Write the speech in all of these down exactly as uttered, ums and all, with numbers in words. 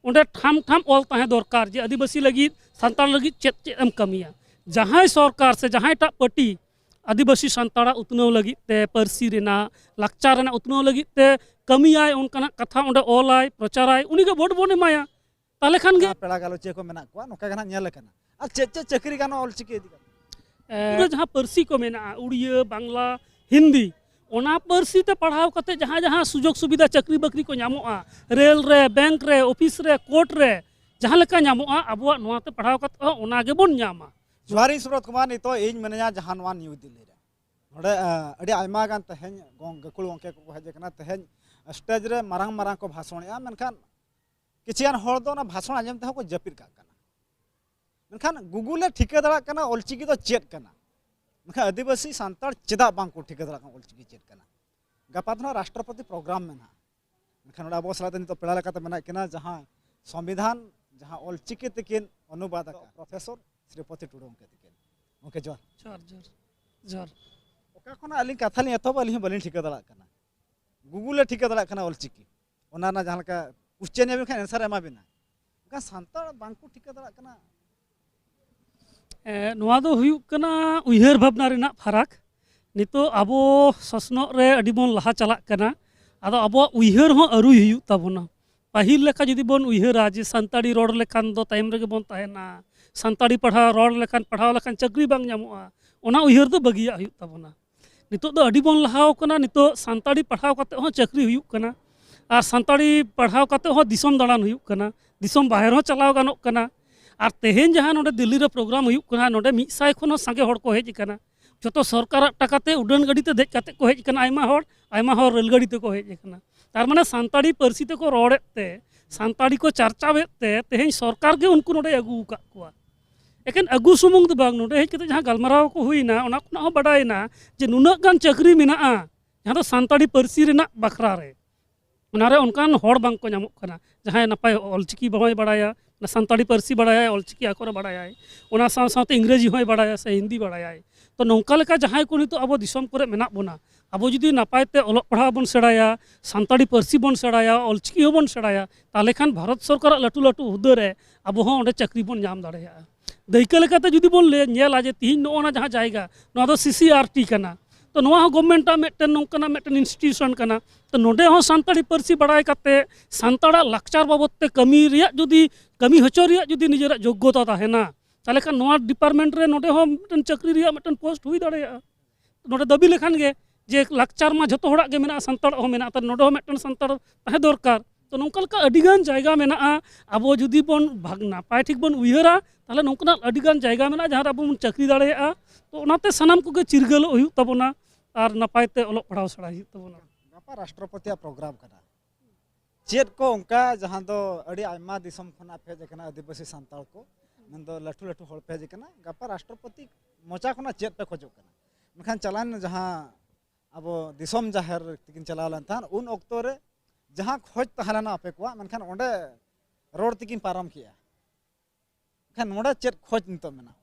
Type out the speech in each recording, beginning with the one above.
ᱚᱸᱰᱮ ᱴᱷᱟᱢ ᱴᱷᱟᱢ ᱚᱞ ᱛᱟᱦᱮᱸ ᱫᱚᱨᱠᱟᱨ ᱡᱮ ᱟᱹᱫᱤᱵᱟᱹᱥᱤ ᱞᱟᱹᱜᱤᱫ, ᱥᱟᱱᱛᱟᱲ ᱞᱟᱹᱜᱤᱫ ᱪᱮᱫ ᱪᱮᱫ ᱮᱢ ᱠᱟᱹᱢᱤᱭᱟ᱾ ᱡᱟᱦᱟᱸᱭ ᱥᱚᱨᱠᱟᱨ ᱥᱮ ᱡᱟᱦᱟᱸᱭ ᱴᱟᱜ ᱯᱟᱹᱴᱤ ᱟᱹᱫᱤᱵᱟᱹᱥᱤ ᱥᱟᱱᱛᱟᱲᱟᱜ ᱩᱛᱱᱟᱹᱣ ᱞᱟᱹᱜᱤᱫ ᱛᱮ, ᱯᱟᱹᱨᱥᱤ ᱨᱮᱱᱟᱜ, ᱞᱟᱠᱪᱟᱨ ᱨᱮᱱᱟᱜ ᱩᱛᱱᱟᱹᱣ ᱞᱟᱹᱜᱤᱫ ᱛᱮ ᱠᱟᱹᱢᱤᱭᱟᱭ, ᱚᱱᱠᱟᱱᱟᱜ ᱠᱟᱛᱷᱟ ᱚᱸᱰᱮ ᱚᱞᱟᱭ, ᱯᱨᱚᱪᱟᱨᱟᱭ, ᱩᱱᱤᱜᱮ ᱵᱷᱳᱴ ᱵᱚᱱ ᱮᱢᱟᱭᱟ᱾ ᱛᱟᱦᱚᱞᱮ ᱠᱷᱟᱱ ᱜᱮ ᱡᱟᱦᱟᱸ ᱯᱮᱲᱟ ᱜᱟᱞᱚᱪᱤᱭᱟᱹ ᱠᱚ ᱢᱮᱱᱟᱜ ᱠᱚᱣᱟ, ᱱᱚᱝᱠᱟ ᱜᱮ ᱱᱟᱦᱟᱜ ᱧᱮᱞ ᱟᱠᱟᱱᱟ᱾ ᱟᱨ ᱪᱮᱫ ᱪᱮᱫ ᱪᱟᱹᱠᱨᱤ ᱜᱟᱱᱚᱜᱼᱟ ᱚᱞᱪᱤᱠᱤ ᱤᱫᱤ ᱠᱟᱛᱮ? ᱮ, ᱯᱩᱨᱟᱹ ᱡᱟᱦᱟᱸ ᱯᱟᱹᱨᱥᱤ ᱠᱚ ᱢᱮᱱᱟᱜᱼᱟ, ᱩᱲᱤᱭᱟᱹ, ᱵᱟᱝᱞᱟ, ᱦᱤᱱᱫᱤ, ᱚᱱᱟ ᱯᱟᱹᱨᱥᱤ ᱛᱮ ᱯᱟᱲᱦᱟᱣ ᱠᱟᱛᱮ ᱡᱟᱦᱟᱸ ᱡᱟᱦᱟᱸ ᱥᱩᱡᱳᱜᱽ ᱥᱩᱵᱤᱫᱷᱟ, ᱪᱟᱹᱠᱨᱤ ᱵᱟᱹᱠᱨᱤ ᱠᱚ ᱧᱟᱢᱚᱜᱼᱟ, ᱨᱮᱞ ᱨᱮ, ᱵᱮᱝᱠ ᱨᱮ, ᱚᱯᱷᱤᱥ ᱨᱮ, ᱠᱳᱨᱴ ᱨᱮ, ᱡᱟᱦᱟᱸ ᱞᱮᱠᱟ ᱧᱟᱢᱚᱜᱼᱟ, ᱟᱵᱚᱣᱟᱜ ᱱᱚᱣᱟ ᱛᱮ ᱯᱟᱲᱦᱟᱣ ᱠᱟᱛᱮ ᱦᱚᱸ ᱚᱱᱟ ᱜᱮᱵᱚᱱ ᱧᱟᱢᱟ᱾ ᱡᱚᱦᱟᱨ, ᱤᱧ ᱥᱩᱵᱨᱚᱛ ᱠᱩᱢᱟᱨ᱾ ᱱᱤᱛᱚᱜ ᱤᱧ ᱢᱤᱱᱟᱹᱧᱟ ᱡᱟᱦᱟᱸ ᱱᱚᱣᱟ ᱱᱤᱭᱩ ᱫᱤᱞᱞᱤ ᱨᱮ᱾ ᱱᱚᱰᱮ, ᱟ, ᱟᱹᱰᱤ ᱟᱭᱢᱟ ᱜᱟᱱ ᱛᱮᱦᱮᱧ ᱜᱚᱝ-, ᱜᱟᱹᱠᱷᱩᱲ ᱜᱚᱝᱠᱮ ᱠᱚᱠᱚ ᱦᱮᱡ ᱟᱠᱟᱱᱟ᱾ ᱛᱮᱦᱮᱧ ᱥᱴᱮᱡᱽ ᱨᱮ ᱢᱟᱨᱟᱝ ᱢᱟᱨᱟᱝ ᱠᱚ ᱵᱷᱟᱥᱚᱬᱮᱜᱼᱟ, ᱢᱮᱱᱠᱷᱟᱱ ᱠᱤᱪᱷᱩ ᱜᱟᱱ ᱦᱚᱲ ᱫᱚ ᱚᱱᱟ ᱵᱷᱟᱥᱚᱬ ᱟᱸᱡᱚᱢ ᱛᱮᱦᱚᱸ ᱠᱚ ᱡᱟᱹᱯᱤᱫ ᱠᱟᱜ ᱠᱟᱱᱟ᱾ ᱢᱮᱱᱠᱷᱟᱱ Google ᱮ ᱴᱷᱤᱠᱟᱹ ᱫᱟᱲᱮᱭᱟᱜ ᱠᱟᱱᱟ ᱚᱞᱪᱤᱠᱤ ᱫᱚ ᱪᱮᱫ ᱠᱟᱱᱟ, ᱢᱮᱱᱠᱷᱟᱱ ᱟᱹᱫᱤᱵᱟᱹᱥᱤ ᱥᱟᱱᱛᱟᱲ ᱪᱮᱫᱟᱜ ᱵᱟᱝ ᱠᱚ ᱴᱷᱤᱠᱟᱹ ᱫᱟᱲᱮᱭᱟᱜ ᱠᱟᱱᱟ ᱚᱞᱪᱤᱠᱤ ᱪᱮᱫ ᱠᱟᱱᱟ? ᱜᱟᱯᱟ ᱫᱚ ᱱᱟᱦᱟᱜ ᱨᱟᱥᱴᱨᱚᱯᱚᱛᱤ ᱯᱨᱳᱜᱨᱟᱢ ᱢᱮᱱᱟᱜᱼᱟ᱾ ᱢᱮᱱᱠᱷᱟᱱ ᱱᱚᱰᱮ ᱟᱵᱚ ᱥᱟᱞᱟᱜ ᱛᱮ ᱱᱤᱛᱚᱜ ᱯᱮᱲᱟ ᱞᱮᱠᱟᱛᱮ ᱢᱮᱱᱟᱜ ᱠᱤᱱᱟ ᱡᱟᱦᱟᱸ ᱥᱚᱝᱵᱤᱫᱷᱟᱱ, ᱡᱟᱦᱟᱸ ᱚᱞᱪᱤᱠᱤ ᱛᱮᱠᱤᱱ ᱚᱱᱩᱵᱟᱫ ᱟᱠᱟᱫ, ᱯᱨᱚᱯᱷᱮᱥᱚᱨ ᱥᱨᱤᱯᱚᱛᱤ ᱴᱩᱰᱩ ᱜᱚᱢᱠᱮ ᱛᱟᱹᱠᱤᱱ᱾ ᱜᱚᱢᱠᱮ ᱡᱚᱦᱟᱨ᱾ ᱡᱚᱦᱟᱨ, ᱡᱚᱦᱟᱨ, ᱡᱚᱦᱟᱨ᱾ ᱚᱠᱟ ᱠᱷᱚᱱᱟᱜ ᱟᱹᱞᱤᱧ ᱠᱟᱛᱷᱟ ᱞᱤᱧ ᱮᱛᱚᱦᱚᱵᱟ, ᱟᱹᱞᱤᱧ ᱦᱚᱸ ᱵᱟᱹᱞᱤᱧ ᱴᱷᱤᱠᱟᱹ ᱫᱟᱲᱮᱭᱟᱜ ᱠᱟᱱᱟ᱾ Google ᱮ ᱴᱷᱤᱠᱟᱹ ᱫᱟᱲᱮᱭᱟᱜ ᱠᱟᱱᱟ ᱚᱞᱪᱤᱠᱤ, ᱚᱱᱟ ᱨᱮᱱᱟᱜ ᱡᱟᱦᱟᱸ ᱞᱮᱠᱟ ᱠᱩᱥᱪᱮᱱ ᱮᱢ ᱠᱷᱟᱱ ᱮᱱᱥᱟᱨ ᱮ ᱮᱢᱟ ᱵᱤᱱᱟ᱾ ᱢᱮᱱᱠᱷᱟᱱ ᱥᱟᱱᱛᱟᱲ ᱵᱟᱝᱠᱚ ᱴᱷᱤᱠᱟᱹ ᱫᱟᱲᱮᱭᱟᱜ ᱠᱟᱱᱟ᱾ ᱮ, ᱱᱚᱣᱟ ᱫᱚ ᱦᱩᱭᱩᱜ ᱠᱟᱱᱟ ᱩᱭᱦᱟᱹᱨ ᱵᱷᱟᱵᱽᱱᱟ ᱨᱮᱱᱟᱜ ᱯᱷᱟᱨᱟᱠ᱾ ᱱᱤᱛᱚᱜ ᱟᱵᱚ ᱥᱚᱥᱱᱚᱜ ᱨᱮ ᱟᱹᱰᱤ ᱵᱚᱱ ᱞᱟᱦᱟ ᱪᱟᱞᱟᱜ ᱠᱟᱱᱟ, ᱟᱫᱚ ᱟᱵᱚᱣᱟᱜ ᱩᱭᱦᱟᱹᱨ ᱦᱚᱸ ᱟᱹᱨᱩᱭ ᱦᱩᱭᱩᱜ ᱛᱟᱵᱚᱱᱟ᱾ ᱯᱟᱹᱦᱤᱞ ᱞᱮᱠᱟ ᱡᱩᱫᱤ ᱵᱚᱱ ᱩᱭᱦᱟᱹᱨᱟ ᱡᱮ ᱥᱟᱱᱛᱟᱲᱤ ᱨᱚᱲ ᱞᱮᱠᱷᱟᱱ ᱫᱚ ᱛᱟᱭᱚᱢ ᱨᱮᱜᱮ ᱵᱚᱱ ᱛᱟᱦᱮᱱᱟ, ᱥᱟᱱᱛᱟᱲᱤ ᱯᱟᱲᱦᱟᱣ, ᱨᱚᱲ ᱞᱮᱠᱷᱟᱱ, ᱯᱟᱲᱦᱟᱣ ᱞᱮᱠᱷᱟᱱ ᱪᱟᱹᱠᱨᱤ ᱵᱟᱝ ᱧᱟᱢᱚᱜᱼᱟ, ᱚᱱᱟ ᱩᱭᱦᱟᱹᱨ ᱫᱚ ᱵᱟᱹᱜᱤᱭᱟᱜ ᱦᱩᱭᱩᱜ ᱛᱟᱵᱚᱱᱟ᱾ ᱱᱤᱛᱚᱜ ᱫᱚ ᱟᱹᱰᱤ ᱵᱚᱱ ᱞᱟᱦᱟᱣ ᱠᱟᱱᱟ, ᱱᱤᱛᱚᱜ ᱥᱟᱱᱛᱟᱲᱤ ᱯᱟᱲᱦᱟᱣ ᱠᱟᱛᱮ ᱦᱚᱸ ᱪᱟᱹᱠᱨᱤ ᱦᱩᱭᱩᱜ ᱠᱟᱱᱟ, ᱟᱨ ᱥᱟᱱᱛᱟᱲᱤ ᱯᱟᱲᱦᱟᱣ ᱠᱟᱛᱮ ᱦᱚᱸ ᱫᱤᱥᱚᱢ ᱫᱟᱬᱟᱱ ᱦᱩᱭᱩᱜ ᱠᱟᱱᱟ, ᱫᱤᱥᱚᱢ ᱵᱟᱦᱮᱨ ᱦᱚᱸ ᱪᱟᱞᱟᱣ ᱜᱟᱱᱚᱜ ᱠᱟᱱᱟ᱾ ᱟᱨ ᱛᱮᱦᱮᱧ ᱡᱟᱦᱟᱸ ᱱᱚᱰᱮ ᱫᱤᱞᱞᱤ ᱨᱮ ᱯᱨᱳᱜᱨᱟᱢ ᱦᱩᱭᱩᱜ ᱠᱟᱱᱟ, ᱱᱚᱰᱮ ᱢᱤᱫ ᱥᱟᱭ ᱠᱷᱚᱱ ᱦᱚᱸ ᱥᱟᱸᱜᱮ ᱦᱚᱲ ᱠᱚ ᱦᱮᱡ ᱟᱠᱟᱱᱟ᱾ ᱡᱚᱛᱚ ᱥᱚᱨᱠᱟᱨᱟᱜ ᱴᱟᱠᱟ ᱛᱮ ᱩᱰᱟᱹᱱ ᱜᱟᱹᱰᱤ ᱛᱮ ᱫᱮᱡ ᱠᱟᱛᱮ ᱠᱚ ᱦᱮᱡ ᱟᱠᱟᱱᱟ, ᱟᱭᱢᱟ ᱦᱚᱲ, ᱟᱭᱢᱟ ᱦᱚᱲ ᱨᱮᱹᱞ ᱜᱟᱹᱰᱤ ᱛᱮᱠᱚ ᱦᱮᱡ ᱟᱠᱟᱱᱟ᱾ ᱛᱟᱨ ᱢᱟᱱᱮ ᱥᱟᱱᱛᱟᱲᱤ ᱯᱟᱹᱨᱥᱤ ᱛᱮᱠᱚ ᱨᱚᱲᱮᱫ ᱛᱮ, ᱥᱟᱱᱛᱟᱲᱤ ᱠᱚ ᱪᱟᱨᱪᱟᱣᱮᱫ ᱛᱮ ᱛᱮᱦᱮᱧ ᱥᱚᱨᱠᱟᱨ ᱜᱮ ᱩᱱᱠᱩ ᱱᱚᱰᱮ ᱟᱹᱜᱩ ᱟᱠᱟᱫ ᱠᱚᱣᱟ᱾ ᱮᱠᱮᱱ ᱟᱹᱜᱩ ᱥᱩᱢᱩᱝ ᱫᱚ ᱵᱟᱝ, ᱱᱚᱰᱮ ᱦᱮᱡ ᱠᱟᱛᱮ ᱡᱟᱦᱟᱸ ᱜᱟᱞᱢᱟᱨᱟᱣ ᱠᱚ ᱦᱩᱭᱱᱟ, ᱚᱱᱟ ᱠᱷᱚᱱᱟᱜ ᱦᱚᱸ ᱵᱟᱰᱟᱭᱮᱱᱟ ᱡᱮ ᱱᱩᱱᱟᱹᱜ ᱜᱟᱱ ᱪᱟᱹᱠᱨᱤ ᱢᱮᱱᱟᱜᱼᱟ, ᱡᱟᱦᱟᱸ ᱫᱚ ᱥᱟᱱᱛᱟᱲᱤ ᱯᱟᱹᱨᱥᱤ ᱨᱮᱱᱟᱜ ᱵᱟᱠᱷᱨᱟ ᱨᱮ᱾ ᱚᱱᱟᱨᱮ ᱚᱱᱠᱟᱱ ᱦᱚᱲ ᱵᱟᱝ ᱠᱚ ᱧᱟᱢᱚᱜ ᱠᱟᱱᱟ, ᱡᱟᱦᱟᱸᱭ ᱱᱟᱯᱟᱭ ᱚᱞᱪᱤᱠᱤ ᱦᱚᱸᱭ ᱵᱟᱲᱟᱭᱟ, ᱚᱱᱟ ᱥᱟᱱᱛᱟᱲᱤ ᱯᱟᱹᱨᱥᱤ ᱵᱟᱲᱟᱭᱟᱭ, ᱚᱞᱪᱤᱠᱤ ᱟᱠᱷᱚᱨᱮ ᱵᱟᱲᱟᱭᱟᱭ, ᱚᱱᱟ ᱥᱟᱶ ᱥᱟᱶᱛᱮ ᱤᱝᱨᱮᱡᱤ ᱦᱚᱸᱭ ᱵᱟᱲᱟᱭᱟ ᱥᱮ ᱦᱤᱱᱫᱤ ᱵᱟᱲᱟᱭᱟᱭ᱾ ᱛᱚ, ᱱᱚᱝᱠᱟ ᱞᱮᱠᱟ ᱡᱟᱦᱟᱸᱭ ᱠᱚ ᱱᱤᱛᱚᱜ ᱟᱵᱚ ᱫᱤᱥᱚᱢ ᱠᱚᱨᱮ ᱢᱮᱱᱟᱜ ᱵᱚᱱᱟ, ᱟᱵᱚ ᱡᱩᱫᱤ ᱱᱟᱯᱟᱭ ᱛᱮ ᱚᱞᱚᱜ ᱯᱟᱲᱦᱟᱣ ᱵᱚᱱ ᱥᱮᱬᱟᱭᱟ, ᱥᱟᱱᱛᱟᱲᱤ ᱯᱟᱹᱨᱥᱤ ᱵᱚᱱ ᱥᱮᱬᱟᱭᱟ, ᱚᱞᱪᱤᱠᱤ ᱦᱚᱸᱵᱚᱱ ᱥᱮᱬᱟᱭᱟ, ᱛᱟᱦᱚᱞᱮ ᱠᱷᱟᱱ ᱵᱷᱟᱨᱚᱛ ᱥᱚᱨᱠᱟᱨᱟᱜ ᱞᱟᱹᱴᱩ ᱞᱟᱹᱴᱩ ᱦᱩᱫᱟᱹ ᱨᱮ ᱟᱵᱚ ᱦᱚᱸ ᱚᱸᱰᱮ ᱪᱟᱹᱠᱨᱤ ᱵᱚᱱ ᱧᱟᱢ ᱫᱟᱲᱮᱭᱟᱜᱼᱟ᱾ ᱫᱟᱹᱭᱠᱟᱹ ᱞᱮᱠᱟᱛᱮ ᱡᱩᱫᱤ ᱵᱚᱱ ᱞᱟᱹᱭ ᱧᱮᱞᱟ ᱡᱮ ᱛᱤᱦᱤᱧ ᱱᱚᱜᱼᱚ ᱱᱟ ᱡᱟᱦᱟᱸ ᱡᱟᱭᱜᱟ, ᱱᱚᱣᱟ ᱫᱚ ᱥᱤ ᱥᱤ ᱟᱨ ᱴᱤ ᱠᱟᱱᱟ, ᱛᱚ ᱱᱚᱣᱟ ᱦᱚᱸ ᱜᱚᱵᱷᱢᱮᱱᱴᱟᱜ ᱢᱤᱫᱴᱮᱱ ᱱᱚᱝᱠᱟᱱᱟᱜ ᱢᱤᱫᱴᱮᱱ ᱤᱱᱥᱴᱤᱴᱤᱭᱩᱥᱚᱱ ᱠᱟᱱᱟ᱾ ᱛᱚ ᱱᱚᱰᱮ ᱦᱚᱸ ᱥᱟᱱᱛᱟᱲᱤ ᱯᱟᱹᱨᱥᱤ ᱵᱟᱲᱟᱭ ᱠᱟᱛᱮ ᱥᱟᱱᱛᱟᱲᱟᱜ ᱞᱟᱠᱪᱟᱨ ᱵᱟᱵᱚᱫ ᱛᱮ ᱠᱟᱹᱢᱤ ᱨᱮᱭᱟᱜ ᱡᱩᱫᱤ, ᱠᱟᱹᱢᱤ ᱦᱚᱪᱚ ᱨᱮᱭᱟᱜ ᱡᱩᱫᱤ ᱱᱤᱡᱮᱨᱟᱜ ᱡᱳᱜᱽᱜᱚᱛᱟ ᱛᱟᱦᱮᱱᱟ, ᱛᱟᱦᱚᱞᱮ ᱠᱷᱟᱱ ᱱᱚᱣᱟ ᱰᱤᱯᱟᱨᱴᱢᱮᱱᱴ ᱨᱮ ᱱᱚᱰᱮ ᱦᱚᱸ ᱢᱤᱫᱴᱮᱱ ᱪᱟᱹᱠᱨᱤ ᱨᱮᱭᱟᱜ ᱢᱤᱫᱴᱮᱱ ᱯᱳᱥᱴ ᱦᱩᱭ ᱫᱟᱲᱮᱭᱟᱜᱼᱟ᱾ ᱱᱚᱰᱮ ᱫᱟᱹᱵᱤ ᱞᱮᱠᱷᱟᱱ ᱜᱮ ᱡᱮ ᱞᱟᱠᱪᱟᱨ ᱢᱟ ᱡᱷᱚᱛᱚ ᱦᱚᱲᱟᱜ ᱜᱮ ᱢᱮᱱᱟᱜᱼᱟ, ᱥᱟᱱᱛᱟᱲᱟᱜ ᱦᱚᱸ ᱢᱮᱱᱟᱜᱼᱟ, ᱛᱟᱦᱞᱮ ᱱᱚᱰᱮ ᱦᱚᱸ ᱢᱤᱫᱴᱮᱱ ᱥᱟᱱᱛᱟᱲ ᱛᱟᱦᱮᱸ ᱫᱚᱨᱠᱟᱨ᱾ ᱛᱚ ᱱᱚᱝᱠᱟ ᱞᱮᱠᱟ ᱟᱹᱰᱤᱜᱟᱱ ᱡᱟᱭᱜᱟ ᱢᱮᱱᱟᱜᱼᱟ, ᱟᱵᱚ ᱡᱩᱫᱤ ᱵᱚᱱ ᱵᱷᱟᱜᱽ-, ᱱᱟᱯᱟᱭ ᱴᱷᱤᱠ ᱵᱚᱱ ᱩᱭᱦᱟᱹᱨᱟ, ᱛᱟᱦᱞᱮ ᱱᱚᱝᱠᱟᱱᱟᱜ ᱟᱹᱰᱤᱜᱟᱱ ᱡᱟᱭᱜᱟ ᱢᱮᱱᱟᱜᱼᱟ ᱡᱟᱦᱟᱸ ᱨᱮ ᱟᱵᱚ ᱵᱚᱱ ᱪᱟᱹᱠᱨᱤ ᱫᱟᱲᱮᱭᱟᱜᱼᱟ᱾ ᱛᱚ ᱚᱱᱟᱛᱮ ᱥᱟᱱᱟᱢ ᱠᱚᱜᱮ ᱪᱤᱨᱜᱟᱹᱞᱚᱜ ᱦᱩᱭᱩᱜ ᱛᱟᱵᱚᱱᱟ ᱟᱨ ᱱᱟᱯᱟᱭ ᱛᱮ ᱚᱞᱚᱜ ᱯᱟᱲᱦᱟᱣ ᱥᱮᱬᱟᱭ ᱦᱩᱭᱩᱜ ᱛᱟᱵᱚᱱᱟ᱾ ᱜᱟᱯᱟ ᱨᱟᱥᱴᱨᱚᱯᱚᱛᱤᱭᱟᱜ ᱯᱨᱳᱜᱨᱟᱢ ᱠᱟᱱᱟ, ᱪᱮᱫ ᱠᱚ ᱚᱱᱠᱟ ᱡᱟᱦᱟᱸ ᱫᱚ ᱟᱹᱰᱤ ᱟᱭᱢᱟ ᱫᱤᱥᱚᱢ ᱠᱷᱚᱱᱟᱜ ᱯᱮ ᱦᱮᱡ ᱟᱠᱟᱱᱟ, ᱟᱹᱫᱤᱵᱟᱹᱥᱤ ᱥᱟᱱᱛᱟᱲ ᱠᱚ, ᱢᱮᱱᱫᱚ ᱞᱟᱹᱴᱩ ᱞᱟᱹᱴᱩ ᱦᱚᱲ ᱯᱮ ᱦᱮᱡ ᱟᱠᱟᱱᱟ, ᱜᱟᱯᱟ ᱨᱟᱥᱴᱨᱚᱯᱚᱛᱤ ᱢᱚᱪᱟ ᱠᱷᱚᱱᱟᱜ ᱪᱮᱫ ᱯᱮ ᱠᱷᱚᱡᱚᱜ ᱠᱟᱱᱟ? ᱢᱮᱱᱠᱷᱟᱱ ᱪᱟᱞᱟᱣᱮᱱ ᱡᱟᱦᱟᱸ ᱟᱵᱚ ᱫᱤᱥᱚᱢ ᱡᱟᱦᱮᱨ ᱛᱮᱠᱤᱱ ᱪᱟᱞᱟᱣ ᱞᱮᱱ ᱛᱟᱦᱮᱸᱫ, ᱩᱱ ᱚᱠᱛᱚ ᱨᱮ ᱡᱟᱦᱟᱸ ᱠᱷᱚᱡᱽ ᱛᱟᱦᱮᱸ ᱞᱮᱱᱟ ᱟᱯᱮ ᱠᱚᱣᱟᱜ, ᱢᱮᱱᱠᱷᱟᱱ ᱚᱸᱰᱮ ᱨᱚᱲ ᱛᱮᱠᱤᱱ ᱯᱟᱨᱚᱢ ᱠᱮᱜᱼᱟ᱾ ᱠᱷᱟᱱ ᱱᱚᱰᱮ ᱪᱮᱫ ᱠᱷᱚᱡᱽ ᱱᱤᱛᱚᱜ ᱢᱮᱱᱟᱜᱼᱟ?